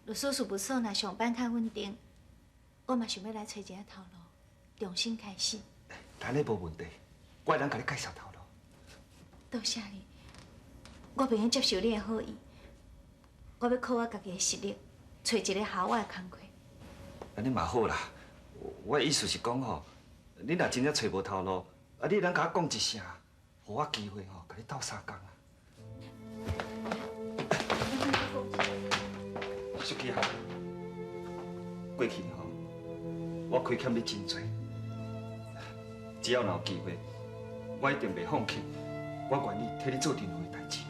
律师事务所若上班較穩定，我嘛想欲來揣一个頭路，重新開始。按呢無問題，我會當共你介紹頭路。多謝你，我袂用接受你的好意，我欲靠我家己的實力，揣一個合我的工課。按呢嘛好啦，我的意思是講吼，你若真正揣無頭路，啊，你會當共我講一聲，予我機會吼，共你鬥相共啊。淑琪啊，過去吼，我虧欠你真濟，只要若有機會，我一定袂放棄，我願意替你做任何代誌。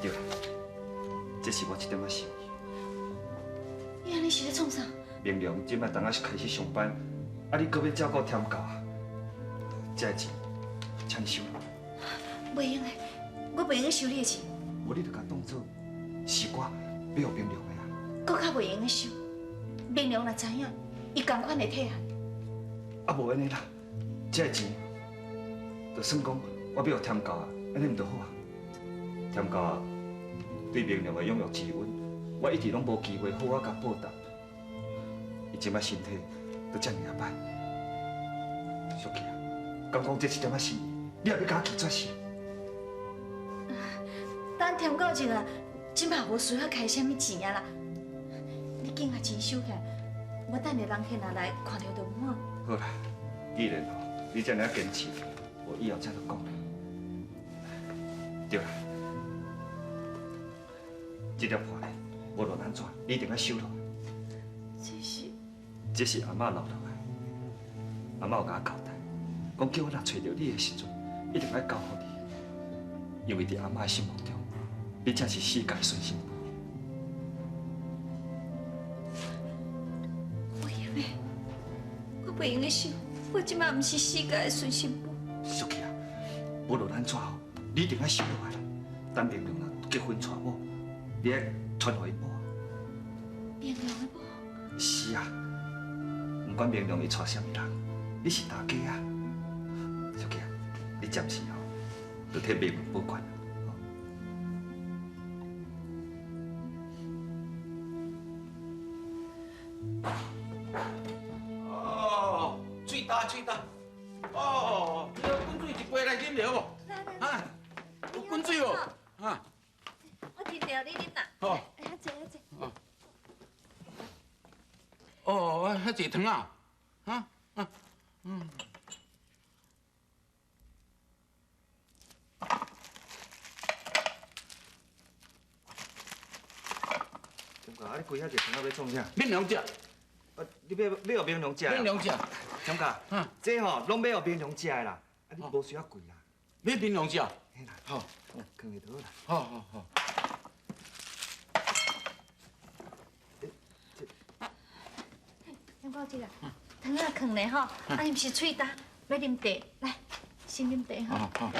對啦，這是我一點仔心意。你按呢是咧創啥？明良這擺當仔是開始上班，啊，你閣欲照顧添教啊，這个錢，請你收落。袂用的，我袂用收你的錢。無你就共當做是我欲予明良的啊。閣較袂用得收。明良若知影，伊仝款會退下。啊，無按呢啦，這个錢，就算講我欲予添教啊，按呢毋就好啊？添教啊，對明良的養育之恩，我一直攏無機會好好共報答。伊這擺身體都遮爾仔歹，淑琪啊，敢講這一點仔心意，你也欲共我拒絕是？等添購日啊，這擺無需要開啥物錢啊啦。你緊共錢收起來，我等下人客若來看著就問我。好啦，既然吼你遮爾堅持，我以後才就講啦。對啦，這粒破咧，無論按怎，你一定愛收落。這是？這是阿嬤留落來，阿嬤有共我交代，講叫我若揣著你的時陣，一定愛交予你，因為佇阿嬤的心目中，你才是世界的孫新婦。袂用的，我袂用得收，我這擺毋是世界的孫新婦。淑琪啊，無論按怎吼，你一定愛收落來啦。等明良若結婚娶某，你愛傳予伊某。明良的某？是啊，毋管明良伊娶啥物人，你是大家啊。淑琪啊，你暫時吼，就替明良保管。哦，水焦水焦，哦，你滾水一杯來啉著無？啊，有滾水無？啊，我聽著你啉啦。好。哎，遐濟遐濟。哦，遐濟糖啊？啊啊，嗯。添教，啊，你開遐濟糖仔欲創啥？免兩隻。啊，你欲欲予明良食？免兩隻。添教，這吼攏欲予明良食的啦，啊，你無需要貴啦。欲明良食？嘿啦。好，囥下就好啦。好好好。添教這個糖仔囥咧吼，啊，伊毋是喙焦，欲啉茶，來，先啉茶吼。好。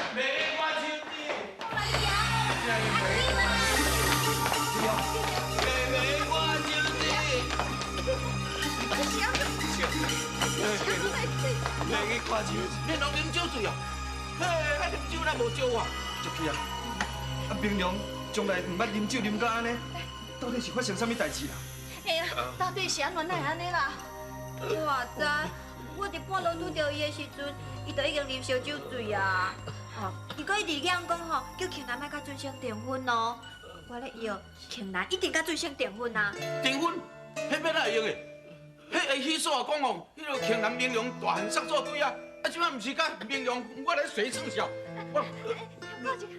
你拢啉酒醉啊？嘿，啊啉酒哪無招啊？淑琪啊，啊明良從來毋捌啉酒啉到按呢，到底是發生啥物代誌啦？嘿啊，到底是按怎哪會按呢啦？我知，我佇半路拄著伊的時陣，伊就已經啉燒酒醉啊。哦，伊閣一直嚷講吼，叫慶南莫佮俊生訂婚哦。我咧約慶南一定佮俊生訂婚啊。訂婚？彼欲哪會用的？彼下彼所講哦，彼个慶南明良大漢殺做對啊，啊這擺毋是佮明良，我來隨唱笑。我，添購這個，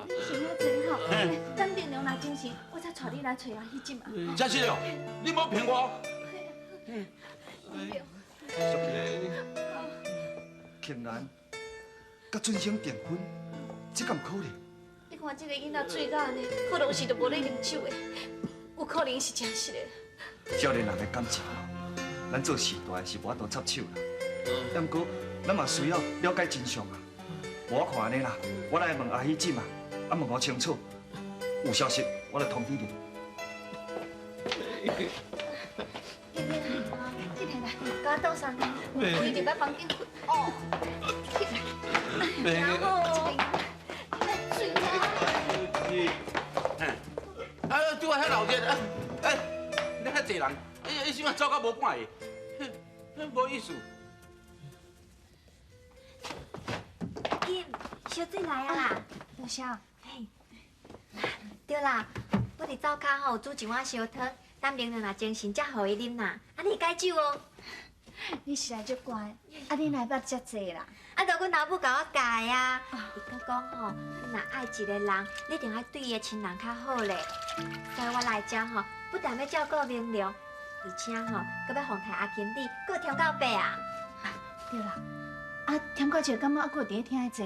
你先遐坐吼，等明良若精神，我才帶你來揣阿彼種啊。真是哦，你莫騙我。淑琪，慶南佮俊生訂婚，這敢有可能？你看這个囡仔醉到按呢，可能是都無咧啉酒的，有可能是真實的。少年人的感情吼，咱做序大的是無法度插手啦。毋過，咱嘛需要了解真相啊。無我看按呢啦，我來問阿喜姊嘛，啊問予清楚，有消息我來通知你。起來來，共我倒相共，我一直佇房間睏。哦，起來，然後這邊，來水啊。拄仔遐闹热，哎，你遐济人，伊伊想走到无半个，无意思。金，小水来啊啦！多谢。嘿，对啦，我伫灶跤吼有煮一碗烧汤，等明良若精神才予伊啉啦。啊，你会解酒哦？你实在足乖，啊，你哪捌遮济啦？啊，就阮老母共我教的啊。伊阁讲吼，你若爱一个人，你一定爱对伊的亲人较好咧。所以我来遮吼，不但欲照顾明良，而且吼，阁欲奉替阿金你，阁添到伯啊。对啦，啊，添到这敢犹阁有伫咧听这？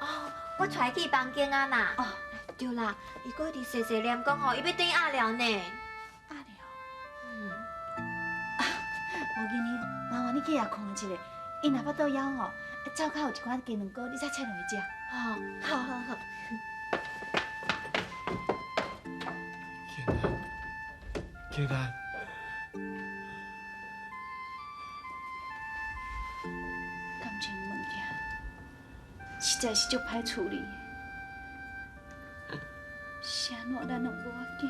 哦，我带伊去房间啊啦。哦，对啦，伊阁一直细细念讲吼，伊欲转阿寮呢。阿寮？嗯。无紧你，麻烦你去遐看一下，伊若腹肚枵吼，灶跤有一寡鸡卵糕，你再切落去食。哦，好好好。庆兰，感情物件实在是足歹处理的，是按怎咱拢无法度，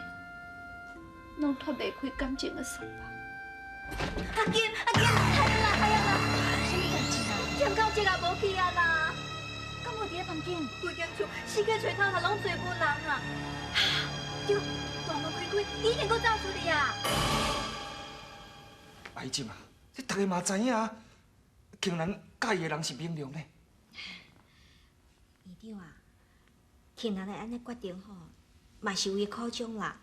拢脱袂开感情的束缚。阿金，阿金，还有啦，还有啦！啥物代志啊？添到这也无去啊啦！敢无伫咧房间？规间厝四界揣头头拢揣无人啊！对，大门开开，伊一定阁走出去啊！阿姨啊，这大家嘛知影啊，庆兰佮意的人是明良呢。院长啊，庆兰会按呢决定吼，嘛是有伊苦衷啦。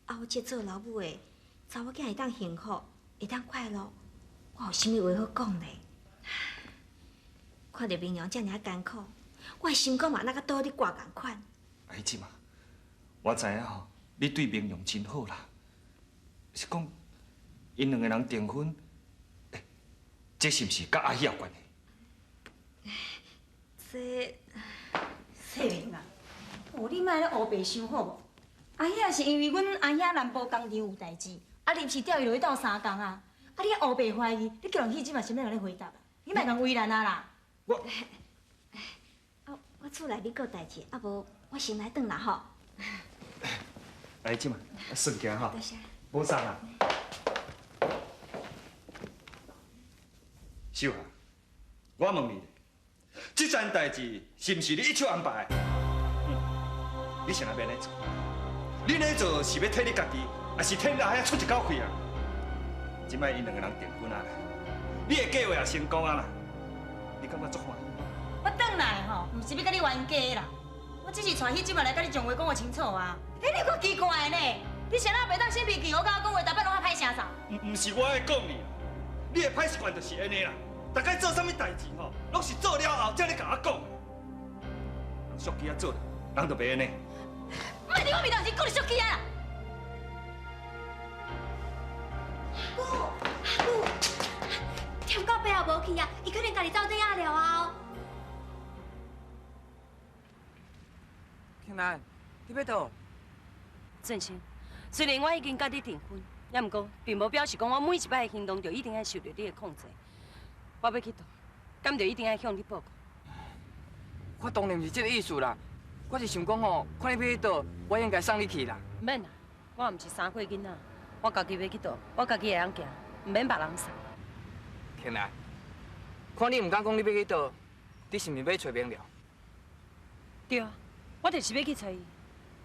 啊，我这做老母的，查某囝会当幸福，会当快乐，我有啥物话好讲咧？看著明良遮尔仔艰苦，我的心肝嘛若佮刀咧割仝款。阿姨啊，我知影吼，你对明良真好啦。是讲，𪜶两个人订婚，欸，这是毋是佮阿喜有关系？这世明啊，哦，你莫咧乌白想好无？阿喜也是因为阮阿兄南部工厂有代志，啊临时调伊落去斗相共啊。啊，你乌白怀疑，你叫人去这嘛啥物人咧回答啊？你莫共为难啊啦！我，啊，我厝内面阁有代志，啊无我先来转啦吼。来，这嘛，顺行吼。多谢。无送啦。秀霞，我问你，这件代志是毋是你一手安排的？你是按怎欲按呢做？你按呢做是欲替你家己，抑是替你阿兄出一口气啊？这摆𪜶两个人订婚啊，你的计划也成功啊啦，你感觉足欢喜？我转来吼，毋是欲佮你冤家啦，我只是带彼这摆来佮你将话讲予清楚啊。欸，你阁奇怪呢？你啥人袂当生脾气，好佮我讲话，逐摆拢较歹声嗽。毋是我爱讲你，你的歹习惯就是按呢啦。逐摆做啥物代志吼，拢是做了后才咧共我讲。人俗气仔做，人就袂按呢。莫伫我面头前讲你俗气仔啦！姑，姑，添到伯也无去啊，伊可能家己走转仔了啊。庆兰，你欲佗？振兴，虽然我已经佮你订婚，也毋过并无表示讲我每一摆的行动就一定爱受著你的控制。我欲去佗，敢就一定爱向你报告？我当然毋是这个意思啦，我是想讲吼，看你欲去佗，我应该送你去啦。毋免啦，我毋是三岁囡仔，我家己欲去佗，我家己会晓行，毋免别人送。庆兰，看你毋敢讲你欲去佗，你是毋是欲去揣明良？对啊，我就是欲去揣伊。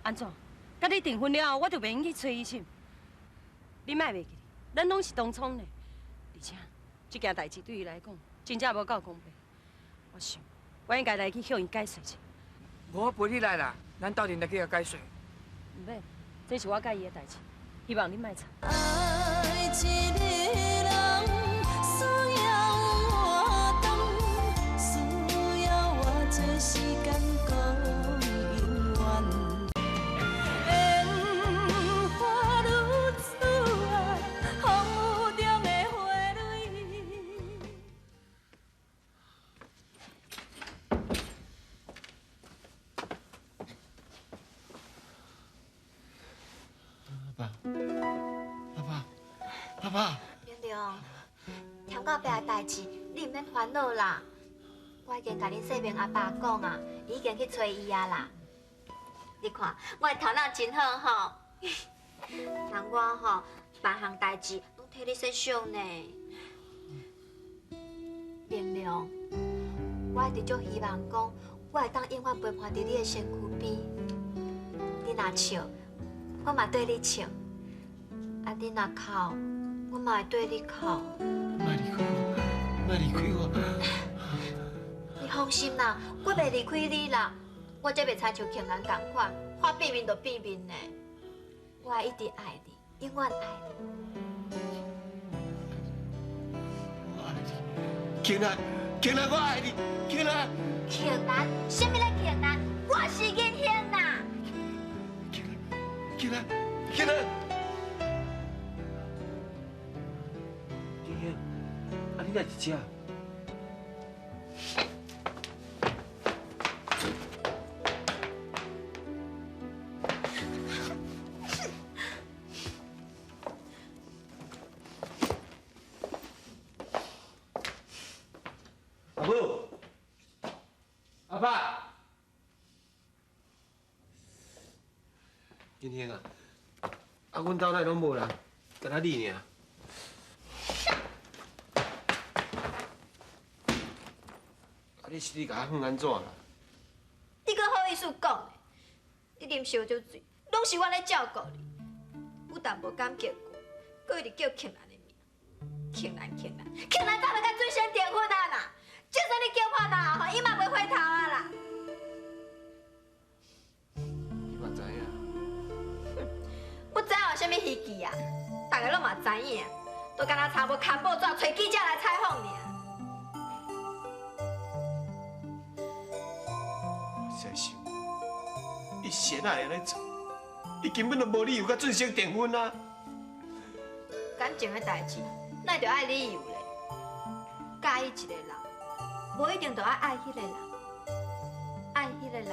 按怎？佮你订婚了后，我就袂用去揣伊是？你莫袂记，咱拢是同窗呢。而且，这件代志对伊来讲，真正无够公平。我想，我应该来去向伊解释一下。无，我陪你来啦，咱斗阵来去共解释。毋免，这是我佮伊的代志，希望你莫插。爱一个人需要偌长，需要偌济时间，阁永远。烟花女子啊，风雨中的花蕊。爸，爸爸，爸爸，明良，添到伯的代志，你毋免烦恼啦。我已经共恁世明阿爸讲啊，伊已经去揣伊啊啦。你看，我的头脑真好吼，人我吼，万项代志拢替你设想呢。明良，我一直足希望讲，我会当永远陪伴伫你的身躯边。你若笑，我嘛对你笑；啊，你若哭，我嘛会对你哭。莫离开我，莫离开我。你放心啦，我袂离开你啦。我才袂亲像庆兰仝款，话变面就变面呢。我会一直爱你，永远爱你。我爱你，庆兰，庆兰，我爱你，庆兰。庆兰，啥物咧？庆兰，我是银杏啦。庆兰，庆兰，金英，啊你哪伫遮？阿母，阿爸，金英啊，啊，阮兜内拢无人，干焦你尔。啊，你是咧共我恨按怎啦？你阁好意思讲呢？你啉烧酒醉，拢是我咧照顾你，不但无感激我，阁一直叫庆兰的名。庆兰，庆兰，庆兰早就佮水仙订婚啊啦！就算你叫破头吼，伊嘛袂回头啊啦！你嘛知影？我知影有啥物稀奇啊？大家拢嘛知影，都敢若差无看报纸，揣记者来采访尔。我实在想，伊是哪会按呢做？伊根本就无理由佮俊生订婚啊！感情的代志，哪会著爱理由咧？佮意一个人，无一定就爱爱彼个人，爱彼个人，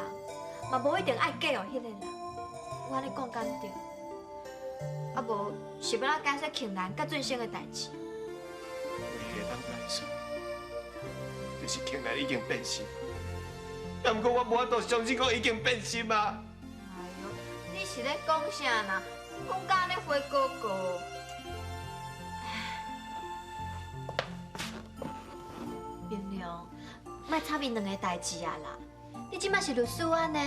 嘛无一定爱嫁予彼个人。我按呢讲敢对？啊无是欲按怎解释庆兰佮俊生的代志？唯一会当解释，就是庆兰已经变心。啊，毋过我无法度相信讲已经变心啊！哎哟，你是咧讲啥啦？讲甲按呢灰糊糊。明良，莫插𪜶两个代志啊啦！你这马是律师按呢，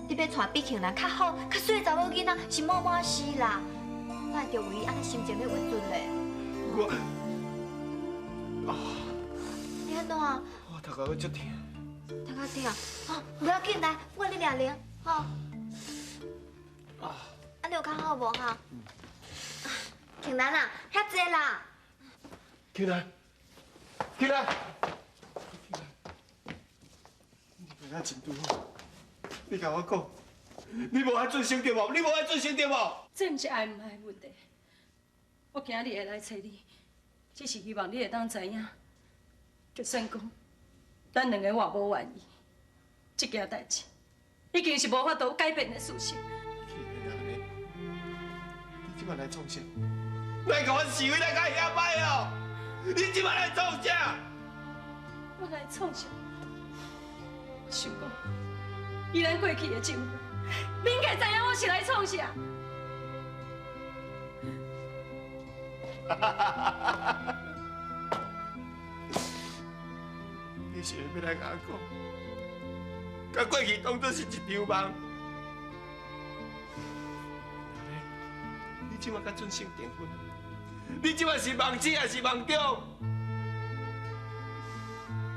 你欲娶比庆兰较好、较媠的查某囡仔是某某事啦，哪会著为伊按呢心情咧郁卒咧？我，啊，你按怎？我头壳阁足疼。头壳疼啊！无要紧，来，我你掠凉，吼。啊。按呢有较好无哈？庆兰啊，遐济啦。庆兰，庆兰，你对我真拄好，你共我讲，你无爱准生对无？你无爱准生对无？这毋是爱毋爱的问题，我今日会来揣你，只是希望你会当知影，就算讲咱两个我无愿意，这件代志已经是无法度改变的事实。既然按呢，你这摆来创啥？来共我是非来共遐歹哦！你这摆来创啥？我来创啥？我想讲，以咱过去的情分，你应该知影我是来创啥。你是欲来共我讲，佮过去当作是一场梦？你这摆佮准生订婚，你这摆是梦始还是梦中？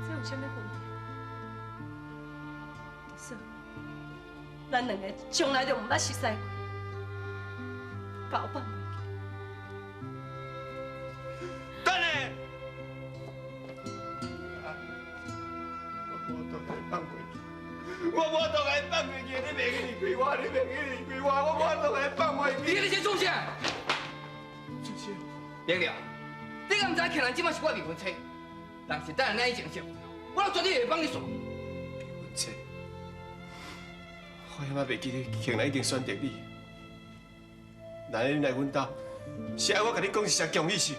这有啥物分别？就算咱两个从来就毋捌熟似过，共我放袂记。等下，我无法度放袂记，我无法度放袂记，你袂去离开我，你袂去离开我，我无法度放袂记。你咧在创啥？创啥？明了，你敢毋知庆兰这摆是我未婚妻？人是等下咱以前识，我绝对会帮你煞。未婚妻，我遐仔袂记得庆兰已经选择你。来，你来阮兜，是爱我共你讲是啥强意思？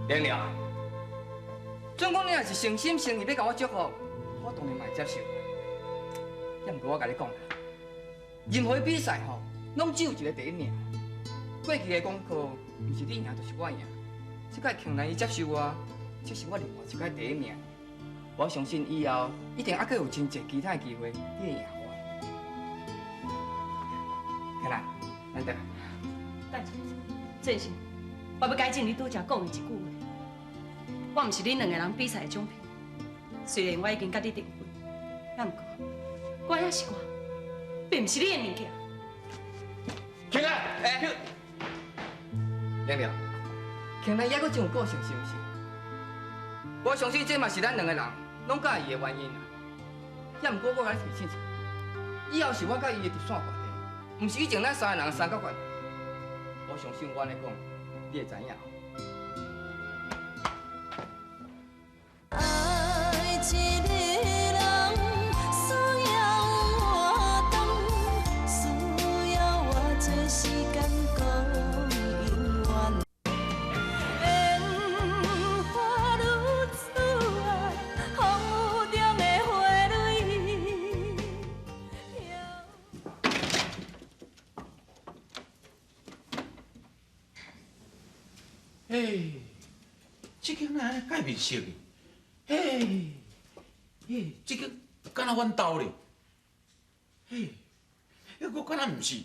明了，准讲你若是诚心诚意欲共我祝福，我当然嘛会接受。也毋过我共你讲啦，任何比赛吼，攏只有一个第一名。過去的功課，毋是你贏就是我贏。這擺慶蘭伊接受我，這是我另外一擺第一名。我相信以後一定猶閣有真濟其他的機會，你會贏我。慶蘭，咱轉來。等一下，鄭生，我欲改正你拄才講的一句話。我毋是恁兩个人比賽的獎品，雖然我已經佮你訂婚，啊，毋過我也是我，並毋是你的物件。慶蘭，欸，亮亮，慶蘭猶閣真有個性，是毋是？我相信這嘛是咱兩個人攏佮意的原因啦。也毋過我共你提醒一下，以後是我佮伊的直線關係，毋是以前咱三个人的三角關係。我相信我按呢講，你會知影。愛一個人需要活動，需要偌濟時間閣永遠。煙花女子啊，風雨中的花蕊。嘿，這間哪會改面色的？嘿，嘿，這間敢若阮兜咧？嘿，彼個敢若毋是？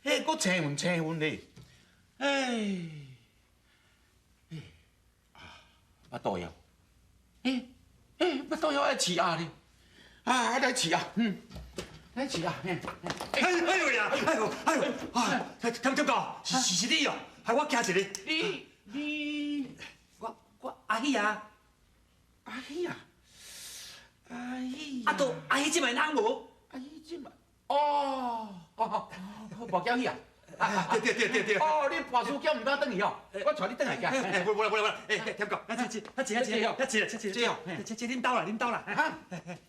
嘿，閣青雲青雲咧？嘿，嘿，啊，腹肚枵，嘿，嘿，腹肚枵愛飼鴨咧，啊，來飼鴨，嗯，來飼鴨，嘿，哎呦呀，哎呦，哎呦，啊，添添哥，是你哦，害我驚一个。你我阿喜啊。阿喜啊，阿喜，啊，都阿喜這擺翁無？阿喜這擺，哦，哦，跋筊去啊？對對對對對。哦，你跋輸筊毋敢轉去哦，我帶你轉來行。無無啦無啦，欸，添哥，來這這，這這這，這這這這這恁兜啦，恁兜啦。哈，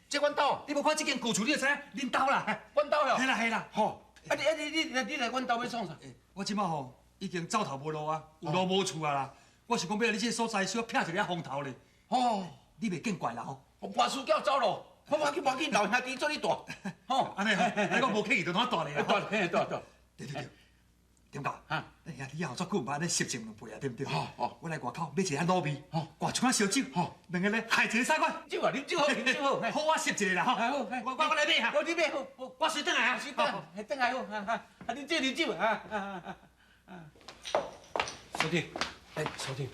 這阮兜。你無看這間舊厝，你就知影恁兜啦。阮兜哟。係啦係啦。吼，啊你啊你你你來阮兜欲創啥？我這擺吼已經走投無路啊，有路無厝啊啦。我是講欲來你這个所在，小撇一下風頭咧。哦。你袂見怪啦吼！我跋輸筊走咯，我無要緊無要緊，老兄弟做你大，吼！按呢吼，你講無客氣就當大咧啦。大嘿，大大。對對對，點講？哈，哎呀，你也有遮久毋捌按呢濕情兩杯啊，對毋對？吼吼，我來外口買一下滷味，吼，掛一罐燒酒，吼，兩个咧害一个三罐。酒啊，啉酒好，啉酒好。好，我濕一个啦，吼。好，我來買哈。我你買好，我隨轉來啊，隨轉來，轉來好，哈，啊，啉酒啉酒啊啊啊！所長，哎，所長。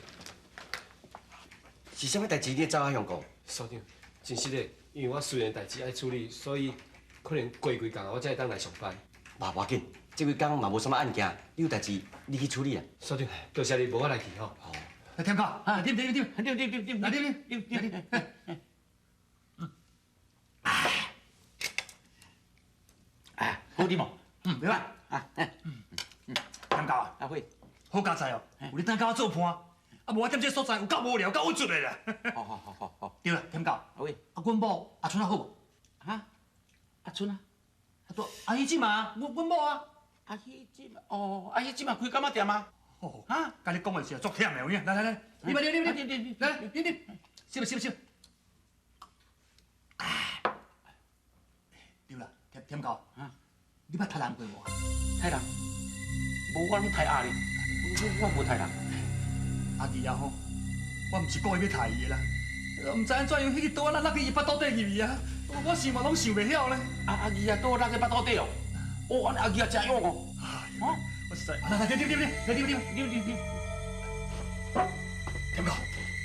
是啥物代誌？你會走啊香港？所長，真實的，因為我私人代誌愛處理，所以可能過幾工我才會當來上班。無要緊，這幾工嘛無啥物案件，你有代誌你去處理啊。所長，多謝你，無我來去吼。哦。來添哥，啊，啉啉啉啉啉啉啉，來啉啉啉啉。哎，好啉無？嗯，袂歹。啊，添哥啊，阿輝，好佳哉哦，有你當佮我做伴。啊，無我踮這个所在有夠無聊，夠鬱卒的啦。好好好好好。對啦，添哥。阿偉，啊，阮某阿春仔好無？哈？阿春啊？啊，對，阿喜這嘛，阮某啊。阿喜這嘛，哦，阿喜這嘛開柑仔店啊？哦，哈，共你講的是足忝的有影。來來來，啉吧啉啉啉啉，來來啉啉，瀉瀉瀉。對啦，添哥，你捌殺人過無？殺人？無，我攏殺鴨咧，我無殺人。阿弟啊吼，我毋是故意欲刣伊的啦，毋知按怎樣，彼个刀仔落去伊腹肚底入去啊，我想嘛攏想袂曉咧。阿弟啊，刀落去腹肚底哦，哦，按呢阿弟啊真勇哦。啊，我實在，來來，啉啉啉，來啉啉啉啉啉。添哥，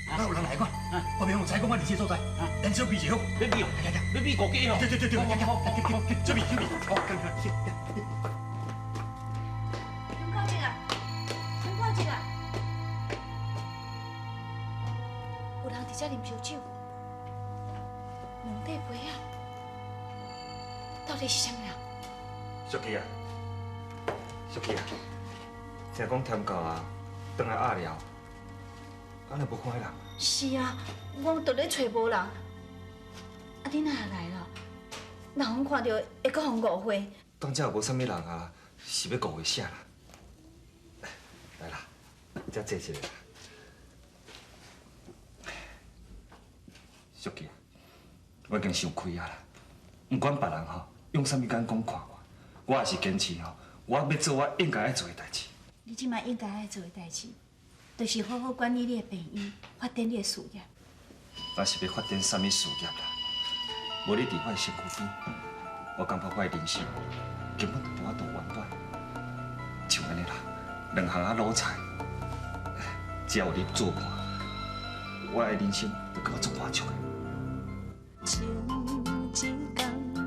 哪有人來看？我袂用知講我佇這个所在，咱小比一下好。欲比哦，欲比五家哦。對對對對，來來來，小比小比，好，來來來。陳國靜啊，陳國靜啊。有人佇遮啉燒酒，兩塊杯仔，到底是啥物人？淑琪啊，淑琪啊，聽講添到啊，轉來鴨寮，敢若無看彼人？是啊，我佇咧揣無人，啊你哪會來啦？若予阮看著，會閣予阮誤會。當這也無啥物人啊，是欲誤會啥啦？來啦，遮坐一下啦。淑琪啊，我已經想開啊啦，毋管別人吼用啥物眼光看我，我也是堅持吼，我欲做我應該愛做的代誌。你這擺應該愛做的代誌，就是好好管理你的病院，發展你的事業。若是欲發展啥物事業啦？無你佇我的身軀邊，我感覺我的人生根本就無法度圓滿。像按呢啦，兩項仔老菜，只要有你做伴，我的人生就閣較足滿足的。情